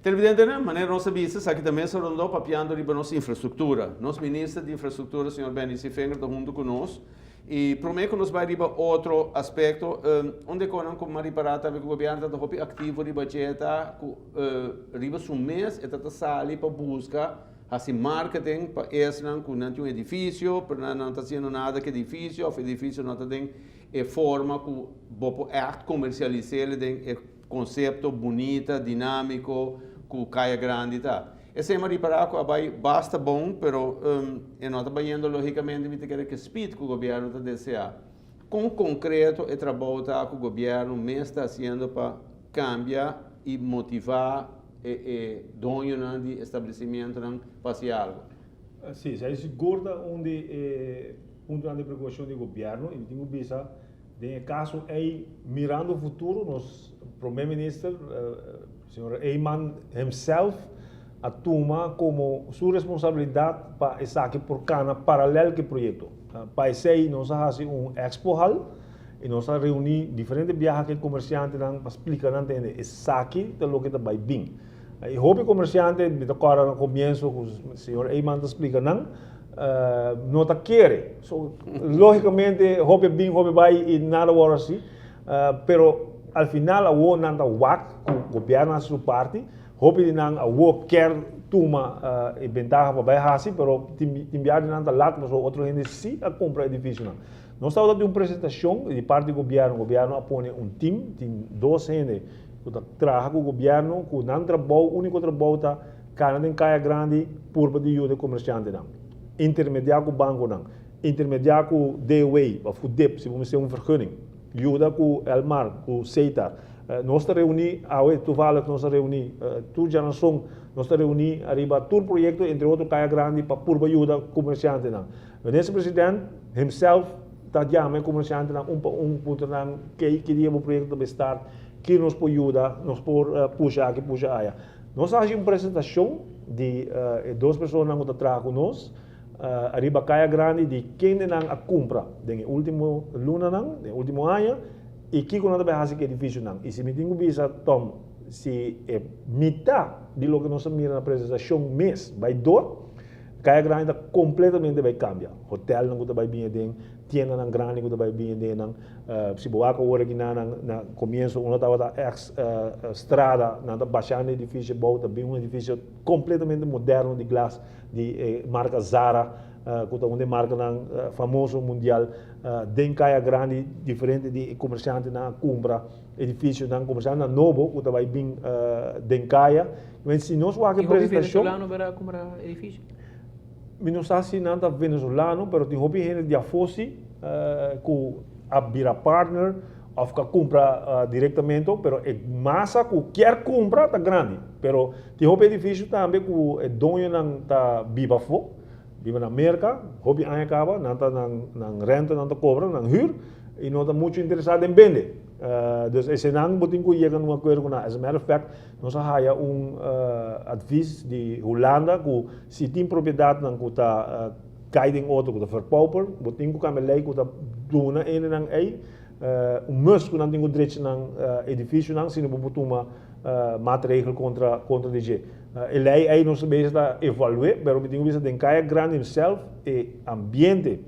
Televidentenan, manera nos a bisa, esaki ta mesa rondó papiando riba nos infrastruktura. Nos Minister di Infrastruktura, señor Benny Sevinger, ta huntu ku nos. I promé ku nos bai riba otro aspekto, un di e konan ku mi a ripará tambe ku gobièrnu ta ta hopi aktivo riba dje ta ku riba su mes e ta ta sali pa buska hasi marketing pa esnan ku nan tin un edifisio pero nan no ta hasiendo nada ku edifisio òf edifisio no ta den e forma ku bo por ègt komersialis'é den e konsepto bunita, dinámiko ku Kaya Grandi ta. Esei mi a ripará ku a bai basta bon pero e no ta bayendo lógikamente mi ta kere ku e speed ku gobièrnu ta deseá. Kon konkreto e trabou ta ku gobièrnu mes ta hasiendo pa kambia i motivá e e doñonan di establesimentonan pa hasi algu? Sí, esei sigur ta un di e puntonan di preokupashon di gobièrnu i mi tin ku bisa Den e kaso ei, mirando futuro, nos Prome Minister, señor Eman himself, a tuma komo su responsabilidat pa esaki por kana paralel ku e proyekto. Pa esei nos a hasi un expo hal i nos a reuní diferente biaha ku e komersiantenan pa splika nan tende esaki ta loke ta bai bin. I hopi komersiante, mi ta kòrda na komienso ku señor Eman ta splika nan, no ta kere. So, lógicamente, hopi bin, hopi bai y nada wòrdu hasi. Pero al final awor nan ta wak ku gobièrnu hasi su parti. Hopi di nan awor kier tuma e bentaha pa bai hasi, pero tin tin biaha di nan ta lat pasobra otro hende si a kumpra edifisionan. Nos tabata tin un presentashon di parti di gobièrnu. Gobièrnu a pone un tim, tin dos hende ku ta traha ku gobièrnu ku nan trabou, úniko trabou ta Kana den Kaya Grandi purba di yuda e komersiantenan. Intermediá ku bankonan. Intermediá ku DOW òf ku dip si bo mester un vergunning. Yuda ku Elmar, ku Setar. Nos ta reuní, awe toevallig nos a reuní tur djanason nos ta reuní ariba tur proyekto entre otro Kaya Grandi pa purba yuda komersiantenan. Minister President himself ta yama e komersiantenan un pa un puntra nan kei ki dia bo proyekto ta bay start, ki nos por yuda, nos por pusha aki pusha aya. Nos a haci un presentacion di e dos personanan cu ta traha cu nos ariba Caya Grandi di kendenan a cumpra den e ultimo lunanan, den e ultimo aña y kico nan ta bay haci cu e edificionan. Y si mi tin cu bisa Tom, si e mita di loke nos a mira na presentacion mes bay door, Caya Grandi ta completamente bay cambia. Hotelnan cu ta bay bini aden, tiendanan grandi cu ta bay bini aden nan. Si bo wak awor aki na nan na comienso unda tabata ex strada nan ta bashando edificio bou ta bin un edificio completamente moderno di glas di e marca Zara cu ta un di e marcanan famoso mundial den Caya Grandi diferente di e comerciantenan a cumpra edificionan comerciantenan nobo cu ta bay bin den Caya si nos wak e presentacion. Y hopi venezolano bera cumpra edificio? Mi no sa si nan ta venezolano pero tin hopi hende di afó si ku a bira partner òf ku a kumpra direktamente pero e masa ku kier kumpra ta grandi. Pero tin hopi edifisio tambe ku e doñonan ta biba afó, biba na Merka, hopi aña kaba nan ta nan nan renta nan ta kobra, nan hür i no ta muchu interesá den bende. Dus esenan bo tin ku yega na un akuerdo ku nan. As a matter of fact Nos a haya un advies di Hulanda ku si tin propiedatnan ku ta kai den otro ku ta verpauper, bo tin ku kambia lei ku ta duna hendenan ei un mus ku nan tin ku drecha nan edifisionan sino bo por tuma maatregel kontra kontra di dje. E lei ei nos ta bezig ta evalu'é pero mi tin ku bisa den Kaya Grandi himself e ambiente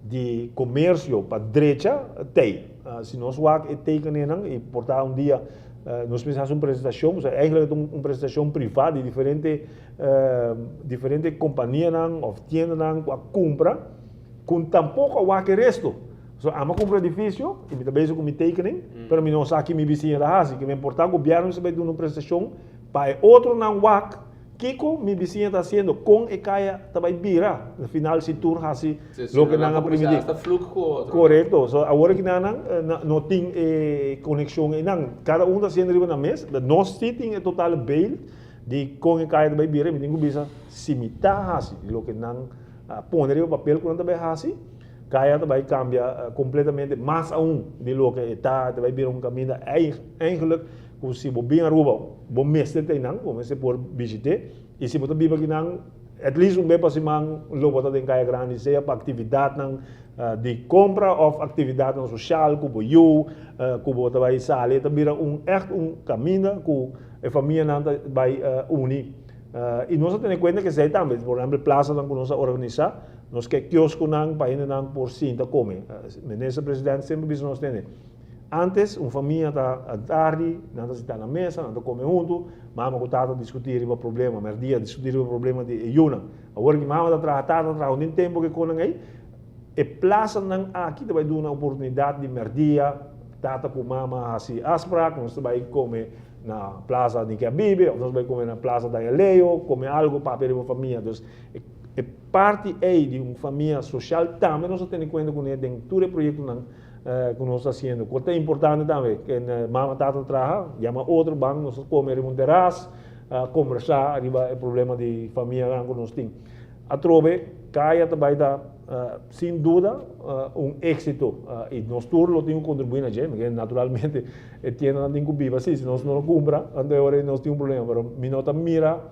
di komersio pa drecha tei. Si nos wak e tekenenan i por ta un dia Nos mester hasi un presentashon, o eigenlijk ta un presentashon privá di diferente diferente kompanianan òf tiendanan ku a kumpra ku tampoko a wak e resto. So ami a kumpra edifisio i mi ta bezig ku mi tekening, pero mi no sa ki mi bisiña ta hasi. Ke mi importá gobièrnu mester bai duna un presentashon pa e otronan wak Kiko mi bisiña ta hasiendo? Kon e kaya ta bai bira? Na final si tur hasi loke nan a primintí. Korekto. So awor aki nan no tin e konekshon einan. Kada un ta hasiendo riba nan mes. Nos si tin e totale beeld di kon e kaya ta bai bira. Mi tin ku bisa si mi ta hasi loke nan a pone riba papel ku nan ta bai hasi, kaya ta bai kambia kompletamente mas aun di loke e ta. Ta bai bira un kaminda eigenlijk Ku si bo bin Aruba, bo mester ta einan, bo mester por bishit'é. I si bo ta biba akinan, At least un bes pa siman lo bo ta den Kaya Grandi, sea pa aktividatnan di kompra òf aktividatnan sosial ku bo yu, ku bo ta bai sali. E ta bira un ègt un kaminda ku e famianan ta bai uni. I nos a tene kuenta ku esei tambe, por ehèmpel plasanan ku nos a organisá, nos ke kioskonan pa hendenan por sinta kome. Minister President semper bisa nos tene. Antes un famia ta atardi, nan ta sintá na mesa, nan ta kome huntu, mama ku tata diskutí riba problema, mèrdia diskutí riba problema di e yunan. Awor ki mama ta traha, tata ta traha, un tin tempu ku e konan ei, e plasanan aki ta bai duna oportunidat di mèrdia, tata ku mama hasi afsprak, nos ta bai kome na plaza Nike Abibe òf nos ta bai kome na plaza Daya Leo, kome algu papia riba famia. Dus e parti ei di un famia sosial tambe nos ta tene kuenta kuné den tur e proyektonan. Ku nos ta hasiendo. Ku ta importante tambe, ken mama tata ta traha, yama otro ban nos ta kome riba un teras, kombersá riba e problema di famianan ku nos tin. Atrobe kaya ta bai ta sin duda un éksito i nos tur lo tin ku kontribuí na dje, pasobra naturalmente e tiendanan tin ku biba si, si nos no kumpra anto e ora ei nos tin un problema, pero mi no ta mira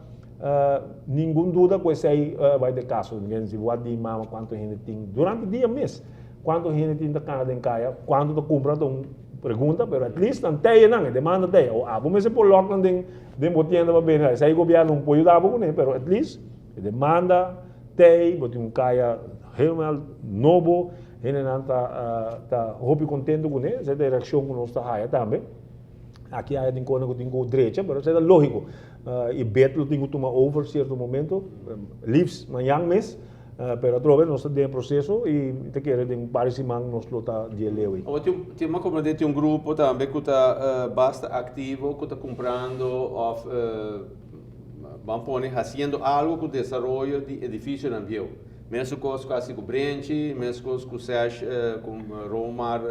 ningun duda ku esei bai ta e kaso. Si bo a di mama kuantu hende tin durante dia mes. Cuanto hende tin ta cana den caya, cuanto ta cumpra ta un pregunta, pero at least nan teye nan, e demanda teye. O abo mester por lock nan den den bo tienda pa bende, esey gobierno no por yuda bo cune, pero at least e demanda tey, bo tin un caya helemaal nobo, hendenan ta ta hopi contento cune, esey ta e reaccion cu nos ta haya tambe. Aki haya tin cosnan cu tin cu drecha, pero esey ta logico. Y bet lo tin cu tuma over cierto momento, liefst mañan mes. Pero atrobe nos ta den e proseso i mi ta kere den un par di siman nos lo ta di e leu ei. Awor tin mi comprende tin un grupo tambe ku ta basta aktivo ku ta kumprando òf ban pone hasiendo algo ku desaroyo di edifisionan bieu. Mesun kos ku hasi ku Brenchi, mes kos ku Sesh ku Romar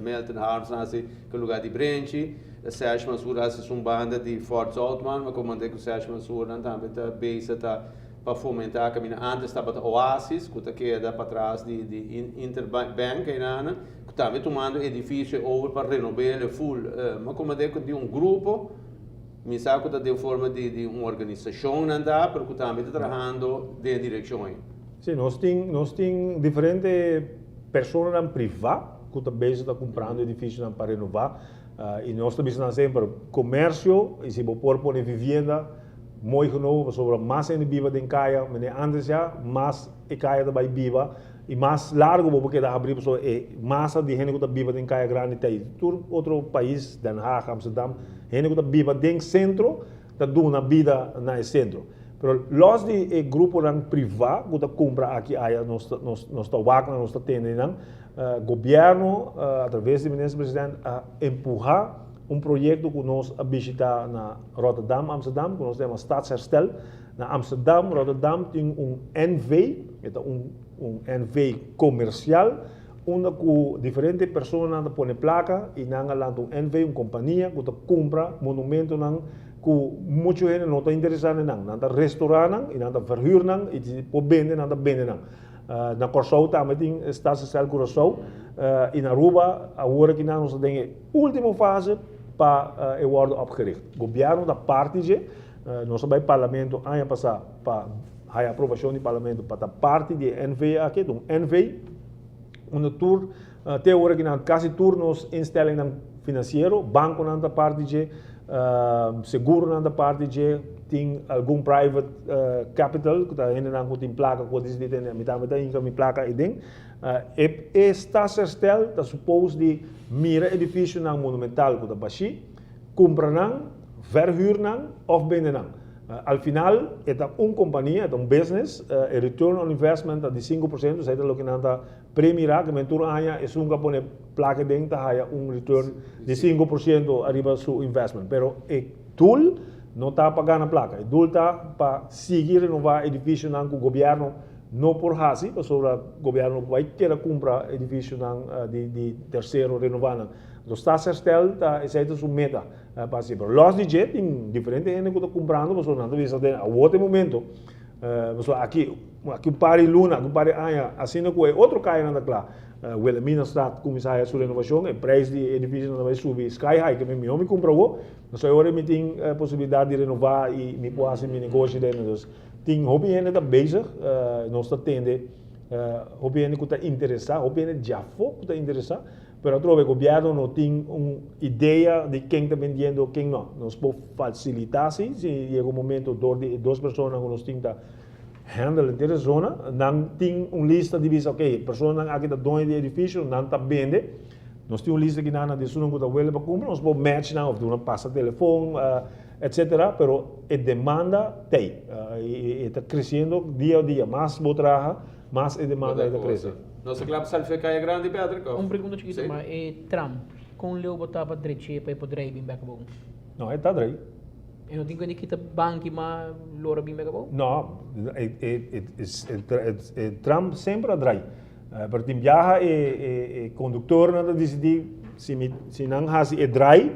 Milton Harms a hasi ku e luga di Brenchi, Sesh Mansur a hasi su banda di Fort Zoutman, mi komprende ku Sesh Mansur nan tambe ta bezig ta pa fomentá kaminda antes tabata Oasis ku ta keda patras di di Interbank einan ku tambe tumando edifisio over pa renob'el full. Mi a komprendé ku di un grupo, mi sa ku ta den forma di di un organisashon nan ta, pero ku tambe ta trahando den e direkshon ei. Sí, nos tin nos tin diferente personanan privá ku ta bezig ta kumprando edifisionan pa renová i nos ta bisa nan semper komersio i si bo por pone vivienda, Mooi genomen pasobra mas hende biba den kaya mene antes ya mas e kaya ta bai biba y mas largo bo por keda habri pasobra e masa di hende ku ta biba den kaya grandi ta ei. Tur otro pais, Den Haag, Amsterdam, hende ku ta biba den sentro ta duna bida na e sentro. Pero los di e gruponan priva ku ta kumpra aki aya nos ta nos nos ta wak nan nos ta tende nan, gobierno a traves di minister president a empuha un proyekto ku nos a bishita na Rotterdam, Amsterdam, ku nos ta yama Stadsherstel. Na Amsterdam, Rotterdam tin un NV, e ta un un NV komersial, unda ku diferente personanan ta pone plaka i nan a lanta un NV, un kompania ku ta kumpra monumentonan ku muchu hende no ta interesá den nan. Nan ta restorá nan i nan ta verhùr nan i si por bende nan ta bende nan. Na Kòrsou tambe tin Stadsherstel Curaçao i na Aruba awor aki nan nos ta den e Ultimo fase pa e wordo opgericht. Gobierno ta parti dje. Nos a bay parlamento aña pasa pa haya aprobacion di parlamento pa ta parti di e NV aki. Ta un NV unda tur, te ora ki nan casi tur nos instellingnan financiero, banconan ta parti dje, seguronan ta parti dje, tin algun private capital cu ta hendenan cu tin placa cu a dicidi tene mi tambe ta hinca mi placa eyden. E Stadsherstel ta supos di mira edificionan monumental cu ta bashi, cumpra nan, verhuur nan of bende nan. Al final e ta un compania, e ta un business, e return on investment ta di 5%, esey ta loke nan ta premira, ke men tur aña esun cu a pone placa aden ta haya un return di 5% ariba su investment. Pero e doel no ta pa gana placa, e doel ta pa sigui renova edificionan cu gobierno No por haci pasobra gobierno no por bay keda cumpra edificionan di tercero renova nan. Enton Stadsherstel ta esey ta su meta pa haci. Pero los di dje tin diferente hende cu ta cumprando pasobra nan ta bisa den awor ta e momento pasobra aki aki un par di luna aki un par di aña asina cu e otro cayanan ta cla Wilhelminastraat cuminsa haya su renovacion e prijs di e edificionan ta bay subi sky high ke miho mi cumpra awor pasobra e ora mi tin posibilidad di renova y mi por haci mi negoshi den. Tin hopi hende ta bezig, nos ta tende hopi hende ku ta interesá, hopi hende djafó ku ta interesá, pero atrobe gobièrnu no tin un idea di ken ta bendiendo, ken no. Nos por fasilitá si, si yega un momento dor di e dos personanan ku nos tin ta handle henter e zona, nan tin un lista di bisa, ok, personanan aki ta doño di e edifisio, nan ta bende. Nos tin un lista aki nan di esunnan ku ta wele pa kumpra, nos por match nan òf duna pasa telefon, etcetera, pero e demanda t'ei i e ta kresiendo dia a dia. Mas bo traha, mas e demanda ei ta krese. Nos ta kla pa sali for e kaya grandi, Patrick, òf? Un pregunta chikito, ma e tram, kon leu bo ta pa drech'é pa e por drei bin bek abou? No, e ta drei. E no tin ku kita banki ma lora bin bek abou? No, e tram semper a drei. Pero tin biaha e konduktornan ta disidí si mi si nan hasi e draai,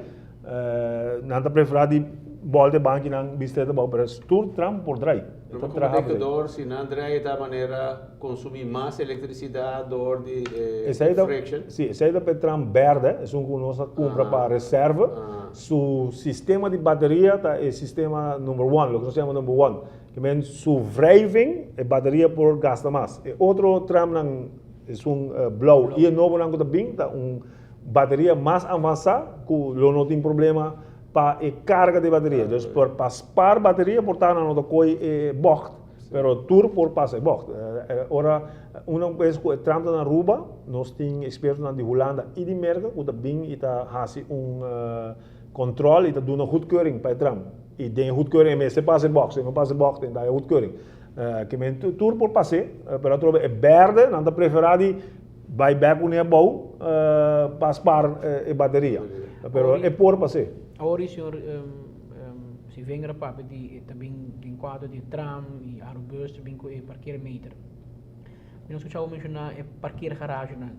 nan ta preferá di bòlta e bankinan bistret abou, pero tur tram por draai. E ta traha por ei. Si nan draai e ta manera konsumí mas elektrisidat dor di e friction. Si, esei ta pa e tram bèrdè, esun ku nos a kumpra pa reserve. Su sistema di bateria ta e sistema number one, loke nos ta yama number one. Ke men su wrijving e bateria por gasta mas. E otro tramnan esun blauw y e nobonan cu ta bin ta un bateria mas avansa cu lo no tin problema pa e carga di bateria. Dus por pa spaar bateria por ta nan no ta coy e bocht, pero tur por pasa e bocht. Ora una bes cu e tram ta na Aruba nos tin expertonan di Hulanda y di Merca cu ta bin y ta haci un control y ta duna goedkeuring pa e tram. Y den e goedkeuring e mester pasa e bocht, si e no pasa e bocht e ta e goedkeuring. Ke men tur por pas'é, pero atrobe e berde nan ta preferá di bai bek kuné abou pa spaar e bateria. Pero e por pas'é. Awor i señor Sivenger a papia di ta bin den kuadro di e tram i Arubus ta bin ku e parkeermeter. Mi no skuchá bo menshoná e parkeergaragenan.